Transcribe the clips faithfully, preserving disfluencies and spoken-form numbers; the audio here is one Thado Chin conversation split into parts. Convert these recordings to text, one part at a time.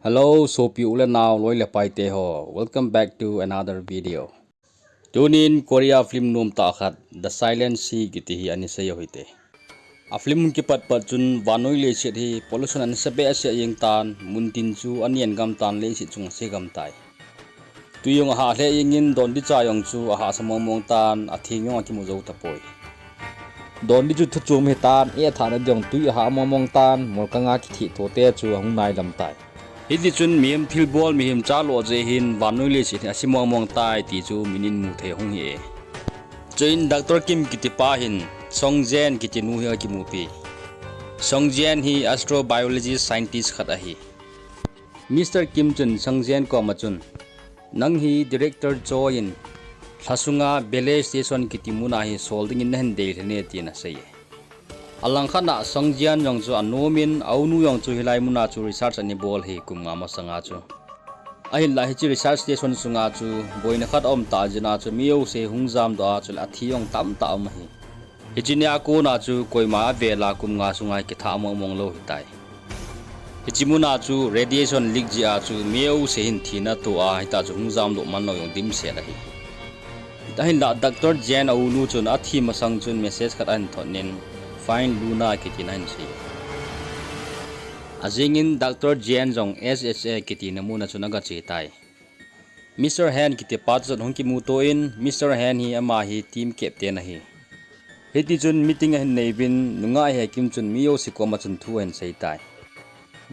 Hello, sopi u le nao, loi le pai te ho. Welcome back to another video. Tunin Korea film nom tah khat, The Silent Sea kiti hi ana sei u hite. A film hung kipat pat chun vannoi leiset hi pollution ana sa behseh jeng tan, muntin chu ana en gam tan, leiset chung ase gam tai. Tui jong ahah lheh jengin, dondicha jong chu ahahsa mong mong tan, atheng jong akimu jou tapoi. Dondi chu thuchom ahi tan, eh, athahna ding jong tui ahah mong mong tan, molkanga kithih tho te chu ahung nai lam tai. Hiti chun mihem thilbol, mihem cha lo jeh hin vannoi leiset hi ase mong mong tai ti chu min in mu thei hung hi e. Chuin Doctor Kim kiti pa hin Song Jen kiti nu hi akimupi. Song Jen hi astrobiologist scientist khat ahi. Mister Kim chun Song Jen koma chun, "Nang hi Director Cho in lhasunga Bele Station kiti muna hi sol dingin nahin dei lheh e," tin asei e. Alangkhat a Song Jen jong chu anomin, a unu jong chu hilai muna chu research ana bol hi kum nga masanga chu. Ahinlah hiche research station sunga chu boina khat aum tah jeh a chu mi jouse hung jamdoh a, chule athi jong tamtah aum ahi. Hiche nia kona chu koima avel a kum nga sunga kitha mong mong lou ahitai. Hiche muna chu radiation leak jeh a chu mi jouse hin thina atoh a, hitia chu hung jamdoh man lou jong dimset ahi. Ahinlah Doctor Jen a unu chun athi masang chun message khat ahin thot in, "Find Luna," kitin ahin sei. Ajingin Doctor Jen jong S H A kiti na muna chun aga che tai. Mister Han kiti pa chun hung kimuto in, Mister Han hi ama hi team captain ahi. Hiti chun meeting ahin nei uvin, nungah He Kim chun mi jouse koma chun thu ahin sei tai.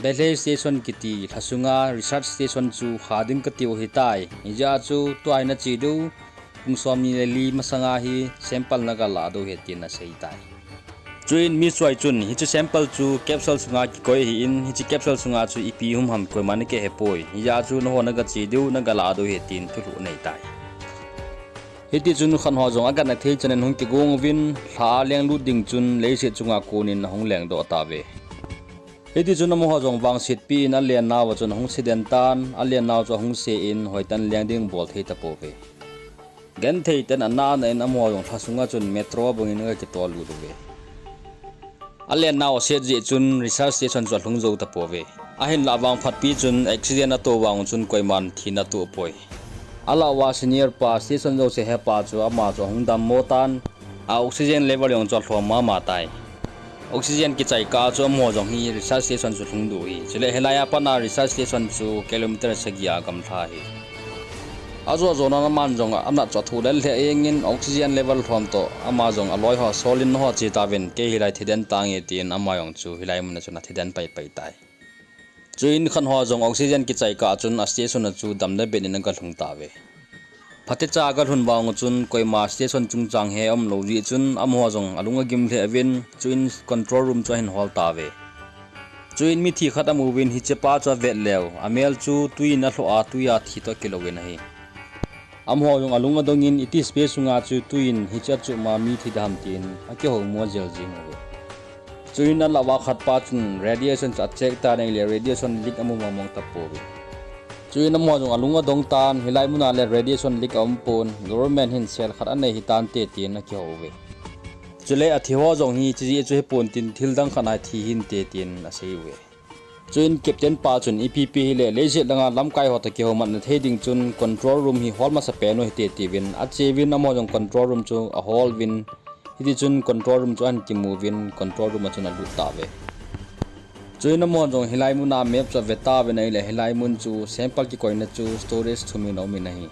Bele Station kiti lhasunga research station chu kha ding kati u ahitai. Hijeh a chu tua hi nache diu, pung som ni le li masanga hi sample naga lah diu ahi, tin asei tai. Chuin Miss Choi chun hiche sample chu capsule sunga kikoi ahin, hiche capsule sunga chu ipi um ham koiman akihepoi. Hijeh a chu nangho naga che diu, naga lah diu ahi, tin thulhuh anei tai. Hiti chun khat ho jong agatna thei chan in hung kigong uvin, lha a lenglut ding chun leiset chunga konin ahung lengdoh tauve. Hiti chun amaho jong vangsetpi in alen nauva chun ahung seden tan, alen nau chu ahung se in hoitah in leng ding bol thei tapouve. Genthei tah in ana ana in amaho jong lhasunga chun metro bangin aga kitol lut uve. Alen nau aset jeh chun research station chu alhung jou tapouve. Ahinlah vangphatpi chun accident ato vang chun koiman thina atoh poi. Alah uva senior pa, station jouse hepa chu ama chu ahung dammo tan, a oxygen level jong chu alhom mama tai. Oxygen kichai kah a chu amaho jong hi research station chu lhung diu ahi. Chule hilai a pat a research station chu kilometer sagi a gamla ahi. Ajo jo nan aman jong anat chu athu lel lheh jengin oxygen level lhom toh ama jong aloi ho sol in, "Nangho che tauvin, kei hilai thiden tange," tin ama jong chu hilai mun a chun athiden pai pai tai. Chuin khat ho jong oxygen kichai kah chun a station a chu damna ben in aga lhung tauve. Phatecha aga lhun vang chun koima station chungchang he aum lou jeh chun amaho jong alung agim lheh uvin, chuin control room chu ahin hol tauve. Chuin mithi khat amu uvin hichepa chu avet leu, amel chu tui in alhoh a, tui a thi toh kilou in ahi. Amaho jong alung adong in, iti space sunga chu tui in hiche a chuh ma mi thi dem ham tin akihoumo jel jeng uve. Chuin alah uva khat pa chun radiation chu acheck tan ahile radiation leak amu mong mong tapouve. Chuin amaho jong alung adong tan, hilai mun a le radiation leak aumpon, government hin sel khat anei hitante tin akihou uve. Chule athi ho jong hi hiche jeh chu hipon tin thil dang khat a thi hinte tin asei uve. Chuin captain pa chun ipi pi hile leiset langa lamkai ho toh kihoumatna thei ding chun control room hi hol masapen u hite tiuvin acheuvin amaho jong control room chu ahol uvin, hiti chun control room chu ahin kimu uvin control room a chun alut tauve. Chuin amaho jong hilai mun a map chu ave tauvin ahile hilai mun chu sample kikoina chu storage thum in aumin ahi.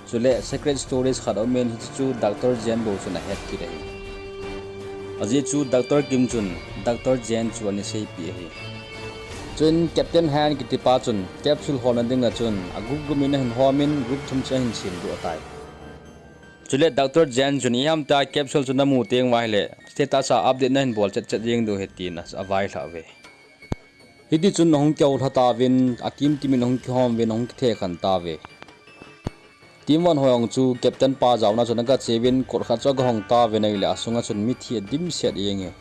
Chule secret storage khat aumin hiche chu Doctor Jen bou chun ahet kit ahi. Ajeh chu Doctor Kim chun Doctor Jen chu ana seipeh ahi. Chuin Captain Han kitipa chun capsule holna dinga chun a group group in ahin homin group thum chu ahin semdoh tai. Chule Doctor Jen chun iham tia capsule chu namu teng uva ahile status a update nahin bol chet chet jeng diu ahi tin availhah uve. Hiti chun ahung kihoulha tauvin, a team team in ahung kihom uvin, ahung kithekhen tauve. Team one ho jong chu Captain pa jaona chun aga cheuvin, kot khat chu aga hong tauvin ahile asunga chun mithi adimset jenge.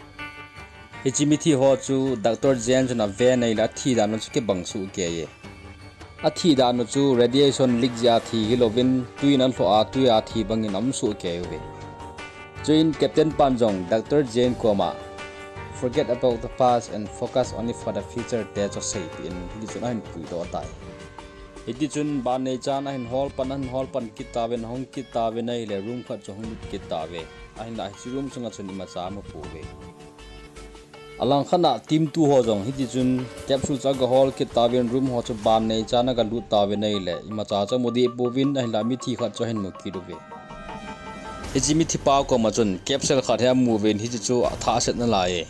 Hiche mithi ho chu Doctor Jen chun aven ahile athi dan u chu kibang sohkei e. Athi dan u chu radiation leak jeh a thi hilouvin, tui in alhoh a, tui a thi bangin aum sohkei uve. Chuin Captain pan jong Doctor Jen koma, Forget about the past and focus only for the future te chu seipeh in hiti chun ahin puidoh tai. Hiti chun ban neichan ahin hol pan, ahin hol pan kit tauvin, ahung kit tauvin ahile room khat chu ahung lut kit tauve. Ahinla hiche room sunga chun imacha amu pouve. Alangkhat a team two ho jong hiti chun capsule chu aga hol kit tauvin room ho chu ban neichan aga lut tauvin ahile imacha chu amu deh pouvin ahinla mithi khat chu ahin mu kit uve. Hiche mithipa koma chun capsule khat hi amu uvin hiche chu athah aset nalai e.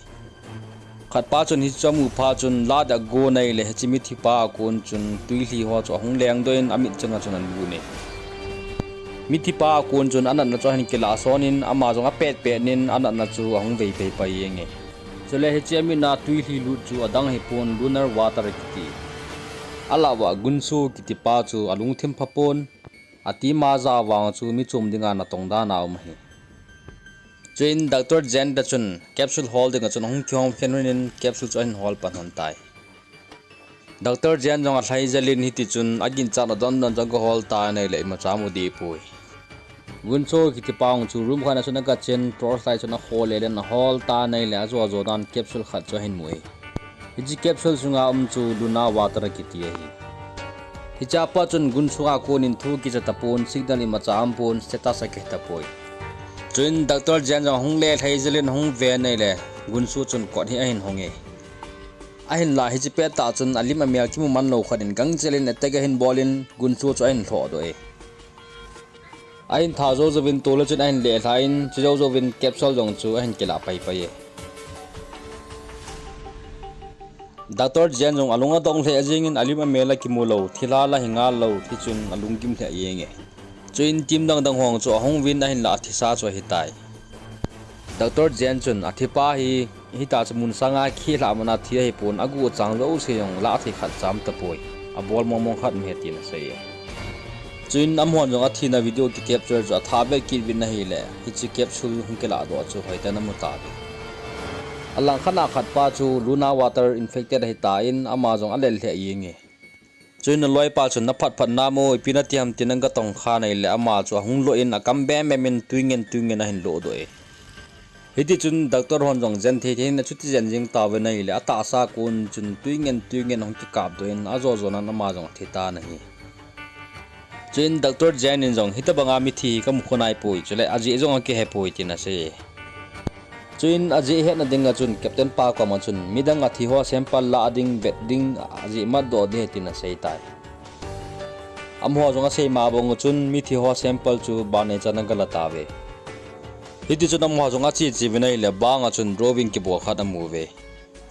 Khatpa chun hiche chu amu phat chun lat agon ahile hiche mithipa a kon chun twilhi ho chu ahung lengdoh in amit chunga chun alut e. Mithipa a kon chun anatna chu ahin kilah son in ama jong apet pet in anatna chu ahung vei pei pai jenge. Chule hiche amit a twilhi lut chu adang ahipon lunar water kiti. Alah uva Gunsu kitipa chu alungthim phapon, ateam a ja vang chu mi chom dinga natong dan a um ahi. Chuin Doctor Jen te chun capsule hol dinga chun ahung kihom khen un in capsule chu ahin hol pan lhon tai. Doctor Jen jong alhai jel in hiti chun aginchatna don don chu aga hol tan ahile imacha amu deh poi. Gunsu kitipa jong chu room khat a chun aga chen torchlight chun akhol lel in ahol tan ahile ajo jo dan capsule khat chu ahin mu e. Hiche capsule sunga um chu lunar water kiti ahi. Hiche a pat chun Gunsu a kon in thu kicha tapon, signal imacha aumpon, status akihe tapoi. Chuin Doctor Jen jong ahung le lhai jel in ahung ven ahile Gunsu chun kot hi ahin hong e. Ahinla hiche pettah chun alim amel kimu manlou khat in gangchel in attack ahin bol in Gunsu chu ahin lhohdoh e. Ahin tha jou jouvin tol a chun ahin lelhai in, chu jou jouvin capsule jong chu ahin kilah pai pai e. Doctor Jen jong alung adong lheh jeng in alim amel akimu lou, thilha la hi ngal lou, hichun alunggim lheh jeng e. Chuin team dang dang ho chu ahung uvin ahinla athisa chu ahitai. Doctor Jen chun athipa hi hita chu mun sanga khi lhah man a thi ahipon, aguh chang jouse jong lah thei khat cham tapoi. Abol mong mong khat um ahi tin asei e. Chuin amahon jong athina video ki capture chu athah vet kit uvin ahile, hiche capsule hung kilahdoh chu hoitah in amu tauve. Alangkhat a khatpa chu lunar water infected ahitan ama jong alel lheh jeng e. Chuin aloipa chun naphat phat nam o, ipi nati ham tin aga tong khan ahile ama chu ahung loh in akam bem bem in twi ngen twi ngen ahin lohdoh e. Hiti chun doctor hon jong jen thei thei in achuti jen jeng tauvin ahile atahsa kon chun twi ngen twi ngen ahung kikapdoh in ajo jo nan ama jong athi tan ahi. Chuin Doctor Jen in jong hitobanga mithi hi kamu khonai poi, chule ajeh jong akihe poi tin asei e. Chuin ajeh hetna dinga chun captain pa koma chun midang athi ho sample lah ding, vet ding, ajeh matdoh ding ahi tin asei tai. Amaho jong asei ma bang u chun mithi ho sample chu ban neichan aga la tauve. Hiti chun amaho jong ache che uvin ahile banga chun drawing kibol khat amu uve.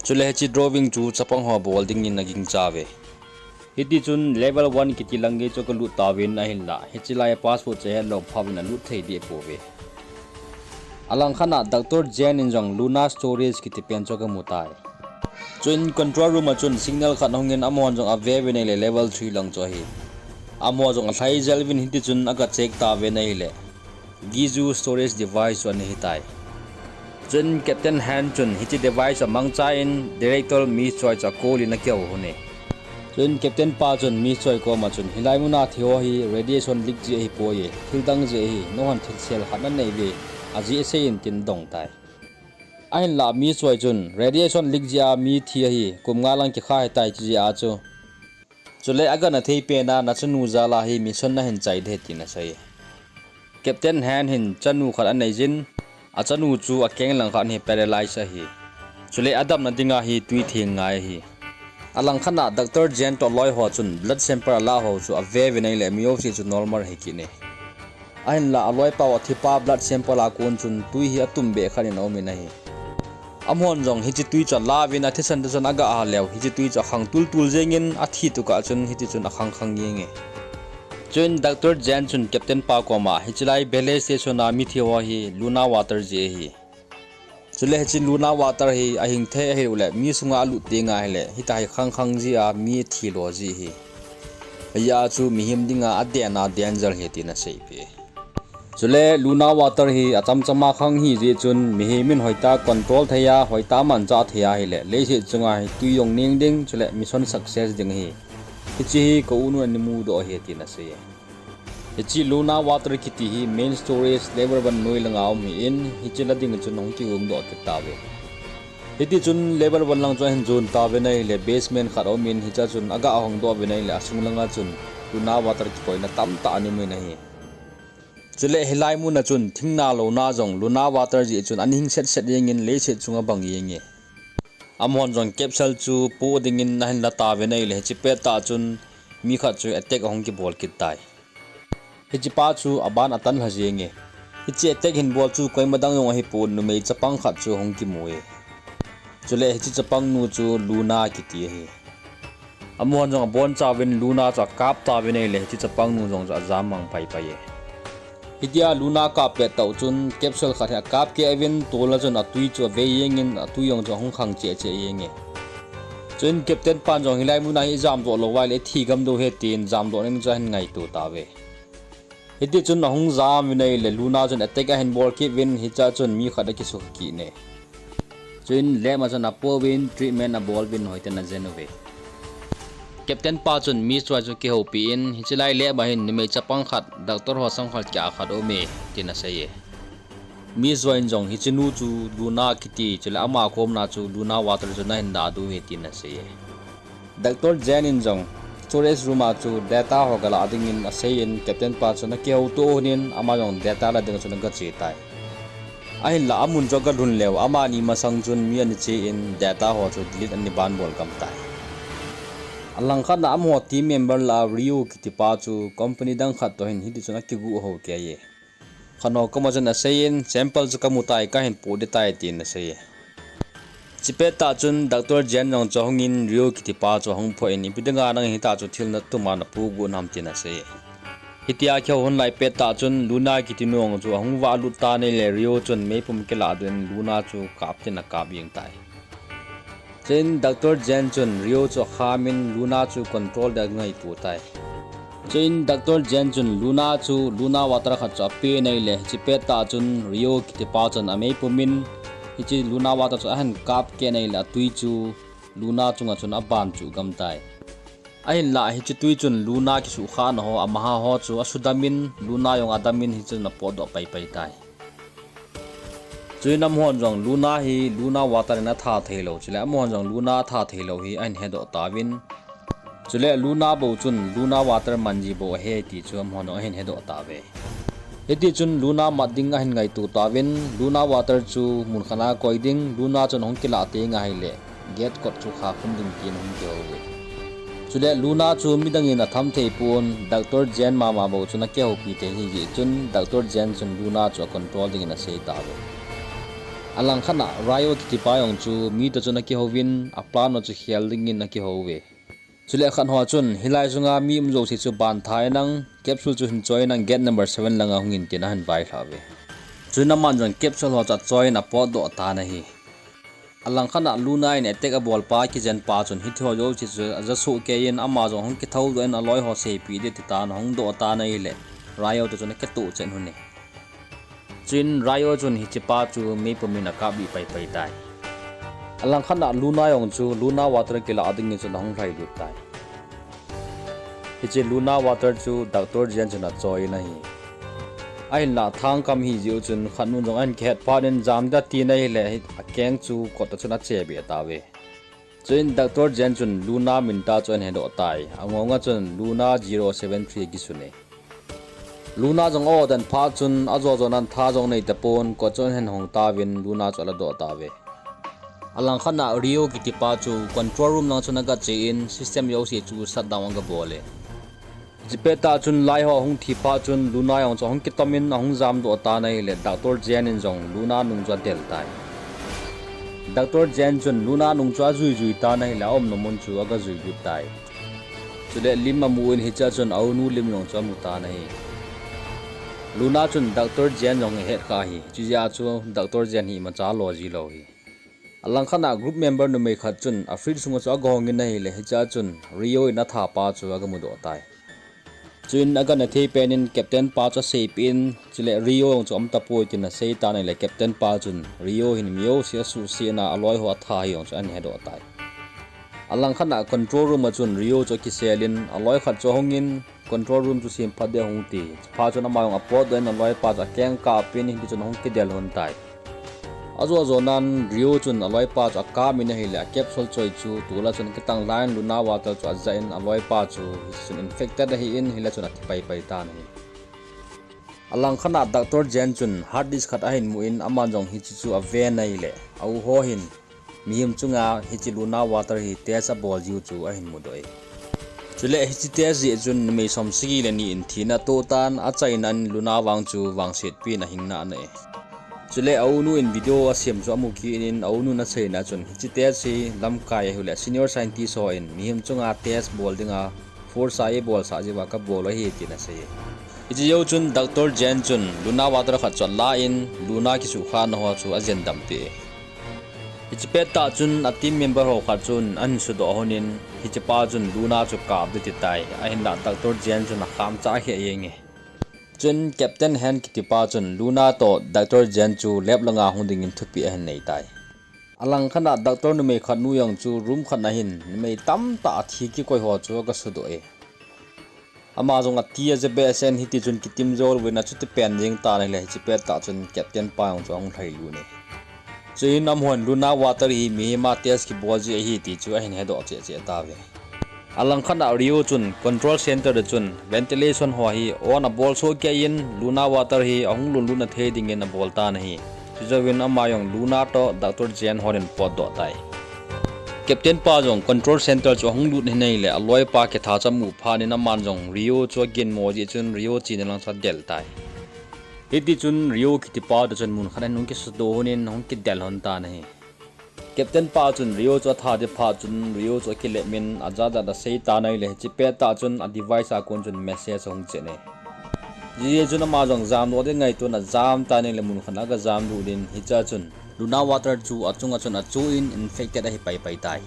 Chule hiche drawing chu chapang ho bol dingin agingcha uve. Hiti chun level one kiti lang gei chu aga lut tauvin ahinla hiche lai a password chu ahetlou phat uvin alut thei deh pouve. Alangkhat a Doctor Jen in jong lunar storage kiti pen chu aga mu tai. Chuin control room a chun signal khat ahung in amahon jong ave uvin ahile level three lang chu ahi. Amaho jong alhai jel uvin hiti chun aga check tauvin ahile Gizu storage device chu ana hitai. Chuin Captain Han chun hiche device amangcha in Director Miss Choi chu akol in akihou lhon e. Chuin Captain pa chun Miss Choi koma chun hilai muna thi ho hi radiation leak jeh ahipoi e, thil dang jeh ahi, nahon thilsel khat nanei uve, ajeh seiyin tin adong tai. Ahinla Miss Choi chun radiation leak jeh a mi thi ahi, kum nga lang kikha ahitai ti jeh a chu Chule agana thei pen a nachanu jal a hi mission nahin chai ding ahi tin asei. Captain Han hin chanu khat anei jin, achanu chu akeng lang khat hi paralyze ahi. Chule adamna dinga hi twi theng ngai ahi. Alangkhat a Doctor Jen toh aloi ho chun blood sample alah ho chu ave uvin ahile mi jouse chu normal ahi kit e. Ahinla aloipa u athipa blood sample a kon chun twi hi atumbeh khat in aumin ahi. Amahon jong hiche twi chu alah uvin athisan thisan aga ah leu hiche twi chu akhang tultul jengin athi tukah chun hiti chun akhang khang jenge. Chuin Doctor Jen chun Captain pa koma hiche lai Valley Station a mithi ho hi lunar water jeh ahi. Chule hiche lunar water hi ahing thei ahilou le mi sunga alut teng ahile hitia hi khang khang jeh a mi thi lo ji ahi. Hijeh a chu mihem dinga aden a danger ahi tin aseipeh e. Chule lunar water hi achamchama khang ahi jeh chun mihem in hoitah control thei a, hoitah manchah thei ahile leiset chunga hi twi jong neng ding, chule mission success ding ahi. Hiche hi ka unun ana mudoh ahi tin asei e. Hiche lunar water kiti hi main storage level one noi langa um ahin, hiche la ding chun ahung kigongdoh kit tauve. Hiti chun level one lang chu ahin jon tauvin ahile basement khat aumin, hichea chun aga hongdoh uvin ahile asung langa chun Luna Water kikoina tamtah ana umin ahi. Chule hilai muna chun thingna louna jong Luna Water jeh chun ana hing setset jengin leiset chunga bang jenge. Amahon jong capsule chu poh dingin ahin la tauvin ahile hiche pettah chun mi khat chu attack ahung kibol kit tai. Hichepa chu aban atan lha jenge. Hiche attack hin bol chu koima dang jong ahipon numei chapang khat chu ahung kimu e. Chule hiche chapangnu chu Luna kiti ahi. Amahon jong abonchauvin Luna chu akap tauvin ahile hiche chapangnu jong chu ajam mang paipai e. Hitia Luna kap pettah chun capsule khat hi akap keh uvin tolna chun atui chu avei jengin atui jong chu ahung khang cheh cheh jenge. Chuin captain pan jong hilai muna hi ijamdoh lou uva ahile ithi gam diu ahi tin jamdoh ning chu ahin ngaito tauve. Hiti chun ahung jam uvin ahile Luna chun attack ahin bol kit uvin hichea chun mi khat akisukha kit e. Chuin lab a chun apouvin treatment abol uvin hoiten ajen uve. Captain pa chun Miss Joy chu akihoupi in hiche lai lab a hin numei chapang khat doctor ho sangkhol keh a khat aume tin asei e. Miss Joy in jong hichenu chu Luna kiti chule ama komna chu Luna Water chu nahin lah diu ahi tin asei e. Doctor Jane in jong storage room a chu data ho galah dingin aseiyin captain pa chun akihouto lhonin ama jong data la dinga chun agache tai. Ahinla amun chu agalhun leu amani masang chun mi ana che in data ho chu delete ana banbol gam tai. Alangkhat a amaho team member lah a Rio kitipa chu company dang khat toh hin hitichun akigoh hou kei e. Khat ho koma chun aseiyin sample chu kamu tai kahin poh ding tai tin asei e. Hiche pettah chun Doctor Jane jong chu ahungin Rio kitipa chu ahung phoh in ipi dinga nang hitah chu thil natum a napohgot ham tin asei e. Hitia akihou lhon lai pettah chun Luna kitinu jong chu ahung vahlut tan ahile Rio chun meipum kilahdoh in Luna chu kap tin akap jeng tai. Chuin Doctor Jane chun Rio chu akhamin Luna chu control ding angaito tai. Chuin Doctor Jane chun Luna chu Luna Water khat chu apen ahile hiche pettah chun Rio kitipa chun ameipum in hiche Luna Water chu ahin kap keh in ahile atui chu Luna chunga chun abanchuh gam tai. Ahinla hiche tui chun Luna kisuhkhahna ho amaha ho chu asudamin Luna jong adamin hichun apotdoh paipai tai. Chuin amahon jong Luna hi Luna Water in atha theilou chule amahon jong Luna atha theilou hi ahin hedoh tauvin. Chule Luna bou chun Luna Water manji bou ahi ti chu amahon jong ahin hedoh tauve. Hitichun Luna mat ding ahin ngaito tauvin Luna Water chu mun khat a koi ding Luna chun ahung kilah teng ahile gate kot chu khakhum ding tin ahung kihou uve. Chule Luna chu midangin atham theipon Doctor Jane mama bou chun akihoupi thei ahijeh chun Doctor Jane chun Luna chu acontrol dingin asei tauve. Alangkhat a Rio kitipa jong chu mi toh chun akihouvin aplan ho chu khel dingin akihou uve. Chule khat ho chun hilai sunga mi um jouse chu bantha inlang capsule chu hin choi inlang gate number seven langa hungin tin ahin vailhah uve. Chuin aman jong capsule ho chu achoiyin apotdoh tan ahi. Alangkhat a Luna in attack abolpa kijenpa chun hitiho jouse chu ajasoh keiyin ama jong ahung kithoudoh in aloiho seipeh ding atitan ahung doh tan ahile Rio toh chun akitoh chet lhon e. Chuin Rio chun hichepa chu meipum in akaplih paipai tai. Alangkhat a Luna jong chu Luna Water kilah dingin chun ahung lhailut tai. Hiche Luna Water chu Doctor Jane chun achoiyin ahi. Ahinla thangkam hijeh u chun khatnun jong ahin kihet phat in jamda tin ahile akeng chu kot a chun achebeh tauve. Chuin Doctor Jane chun Luna min tah chu ahin hedoh tai. Angonga chun Luna zero seven three akisun e. Luna jong a-order phat chun ajo jonan tha jong nei tapon kot chu ahin hong tauvin Luna chu aladoh tauve. Alangkhat a Rio kitipa chu control room lang chun agache in system jouse chu shutdown agabol e. Hiche pettah chun laiho ahung thi phat chun Luna jong chu ahung kitomin ahung jamdoh tan ahile Doctor Jane in jong Luna nung chu adel tai. Doctor Jane chun Luna nung chu ajuijui tan ahile aumna mun chu agajuilut tai. Chule lim amun hichea chun aunu lim jong chu amu tan ahi. Luna chun Doctor Jane jong ahetkhah ahi. Chujeh a chu Doctor Jane hi imacha alo jilou ahi. Alangkhat a group member numei khat chun a fridge sunga chu agahongin ahile hichea chun Rio in athapa chu agamudoh tai. Chuin agana thei penin captain pa chu aseipeh in chule Rio jong chu aumtapoi tin aseitan ahile captain pa chun Rio hin mi jouse asuhsetna aloiho atha hi jong chu ahin hedoh tai. Alangkhat a control room a chun Rio chu akiselin aloi khat chu ahungin control room chu semphat ding ahung ti. Chuphat chun ama jong apotdoh in aloipa chu akeng akap in hitichun ahung kidel lhon tai. Ajo ajo nan Ryo chun aloipa chu akap in ahile, a capsule choi chu tol a chun akitang lhah in Luna Water chu aja in aloipa chu hichun infected ahi in, hile chun athi paipai tan ahi. Alangkhat a Doctor Jen chun hard disk khat ahin mu in, aman jong hiche chu aven ahile, a u ho hin mihem chunga hiche Luna Water hi test abol jiu chu ahin mudoh e. Chule hiche test jeh chun numei som sagi le ni in thina atoh tan, achaina in Luna vang chu vangsetpi in ahing nai. Chule a unu in video asem chu amu kit in, a unun aseina chun hiche test hi lamkai ahile senior scientist ho in mihem chunga test bol dinga force a eibolsah jeh uva kabol ahi tin asei e. Hiche jou chun Doctor Jen chun Luna Water khat chu ala in Luna kisukha na ho chu ajen dampeh e. Hiche pettah chun a team member ho khat chun ahin sudoh lhon in, hichepa chun Luna chu kap ding ati tai, ahinlah Doctor Jen chun akham chah kheh jeng e. Chun Captain Han kitipa chun Luna toh Doctor Jen chu lab langa hung dingin thupeh ahin nei tai. Alangkhat a Doctor numei khat nu jong chu room khat a hin numei tamtah athi kikoi ho chu aga sudoh e. Ama jong ati aja behseh in, hitichun kitim jou louvin achuti pen jeng tan ahile, hiche pettah chun Captain pa jong chu ahung lhailut e. Chuin amahon Luna Water hi mihem a test kibol jeh ahi ti chu ahin hedoh cheh cheh tauve. Alangkhat a Ryo chun control center a chun ventilation ho hi on abol soh kei in, Luna Water hi ahung lunlut na thei dingin abol tan ahi. Chujouvin ama jong Luna toh Doctor Jen hon ahin potdoh tai. Captain pa jong control center chu ahung lut in ahile, aloipa kitha chu amu phat in aman jong Ryo chu aginmo jeh chun Ryo chena lang chu adel tai. Hitichun Ryo kitipa toh chun mun khat a ahung kisudoh lhon in ahung kidel lhon tan ahi. Captain pa chun Ryo chu atha ding phat chun Ryo chu akilep in ajat jat asei tan ahile, hiche pettah chun a device a kon chun message ahung chen e. Hijeh chun ama jong jamdoh ding ngaito in ajam tan ahile, mun khat a aga jamlut in, hichea chun Luna Water chu achunga chun achu in infected ahi paipai tai.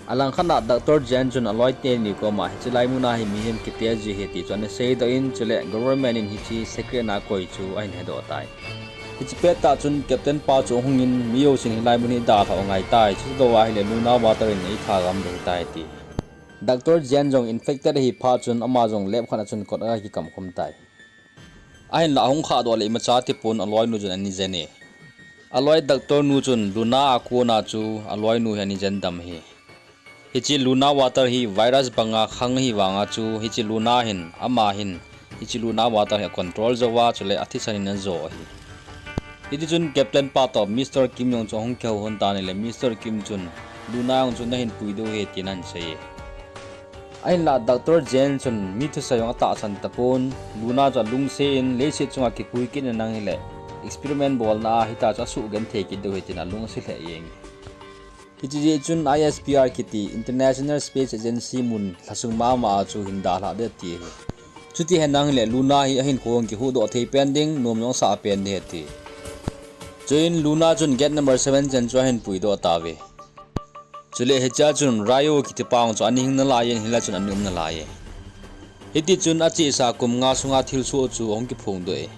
Alangkhat a Doctor Jen chun aloi teni koma hiche laimun a hi mihem kitest ji ahi ti chu ana seidoh in, chule government in hiche secret na koi chu ahin hedoh tai. Hiche pettah chun Captain pa chu ahung in, mi jousen hilai mun hi dalhah u angaitai, chuti lou ahile Luna Water in eitha gam ding ahitai ati. Doctor Jen jong infected ahi phat chun ama jong lab khat a chun kot aga kikamkhum tai. Ahinlah ahung khahdoh le imacha tipon aloinu chun ana jen e. Aloi doctor nu chun Luna a kona chu aloinu hi ana jen dam ahi. Hiche Luna Water hi virus banga khang ahi vanga chu hiche Luna hin, ama hin, hiche Luna Water hi acontrol jouva chule athisan in ajo ahi. Hitichun Captain pa toh Mister Kim jong chu ahung kihou lhon tan ahile Mister Kim chun Luna jong chu nahin pui diu ahi tin ahin sei e. Ahinlah Doctor Jen chun mi thusei jong atahsan tapon, Luna chu alungset in leiset chunga kipui kit in ahile experiment bolna a hitia chu asuh genthei kit diu ahi tin alung ase lheh jeng e. Hiche jeh chun I S P R kiti International Space Agency mun lhasung mama a chu hin dalhah ding ati ahi. Chuti henlang hile Luna hi ahinkho hung kihuhdoh thei pen ding, nom jong asah pen ding ahi ati. Chuin Luna chun gate number seven chan chu ahin puidoh tauve. Chule hichea chun Ryo kitipa jong chu ana hing nalai in, hinla chun ana um nalai e. Hitichun achesa kum nga sunga thilsoh chu ahung kiphongdoh e.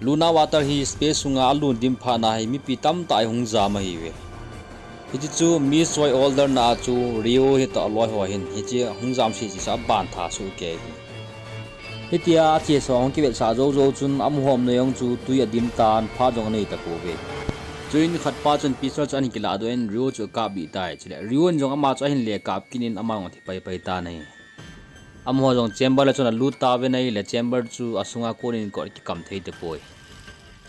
Luna Water hi space sunga alun dim phatna hi mipi tamtah hi hung jam ahiuve. Hiche chu Miss Choi order na a chu Ryo hitoh aloi ho hin hiche hung jam sese chu abantha sohkei ahi. Hitia achesa ahung kivetsah joujou chun amaho umna jong chu twi adim tan, phat jong anei tapouve. Chuin khatpa chun pistol chu ahin kilahdoh in Ryo chu akapbih tai, chule Ryo in jong ama chu ahin le kap kit in ama jong athi paipai tan ahi. Amaho jong chamber a chun alut tauvin ahile chamber chu asunga konin kot kikam thei tapoi.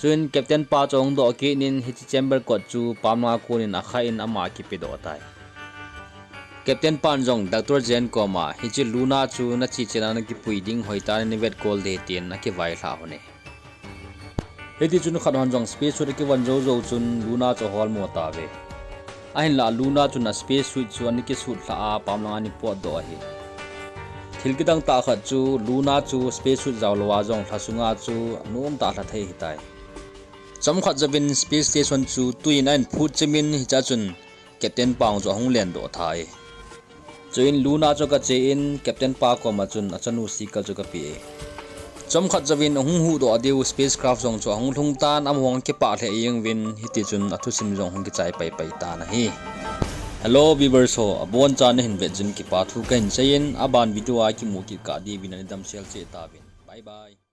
Chuin Captain pa chu ahung doh kit in hiche chamber kot chu pamlanga konin akhah in ama akipedoh tai. Captain pan jong Doctor Jen koma hiche Luna chu nache chena nakipui ding hoitah in navetkol ding tin akivailhah lhon e. Hitichun khat hon jong space suit akivon joujou chun Luna chu aholmo tauve. Ahinlah Luna chun a space suit chu ana kisut lhah a pamlanga ana potdoh ahi. Thil kidang tah khat chu Luna chu space suit jaolouva jong lhasunga chu anomtah lha thei ahitai. Chomkhat jouvin space station chu twi in ahin phut chemin hichea chun Captain pa jong chu ahung lendoh tha e. Chuin Luna chu agache in Captain pa koma chun achanu secret chu agapeh e. Chomkhat jouvin ahung huhdoh diu spacecraft jong chu ahung lhung tan, amaho jong akipah lheh jeng uvin, hitichun athusim jong ahung kichai paipai tan ahi. Hello viewers ho, abonchan nahin vetjin kipa thu kahin seiyin, aban video a kimu kit kah diuvin nadamsel cheh tauvin. Bye bye.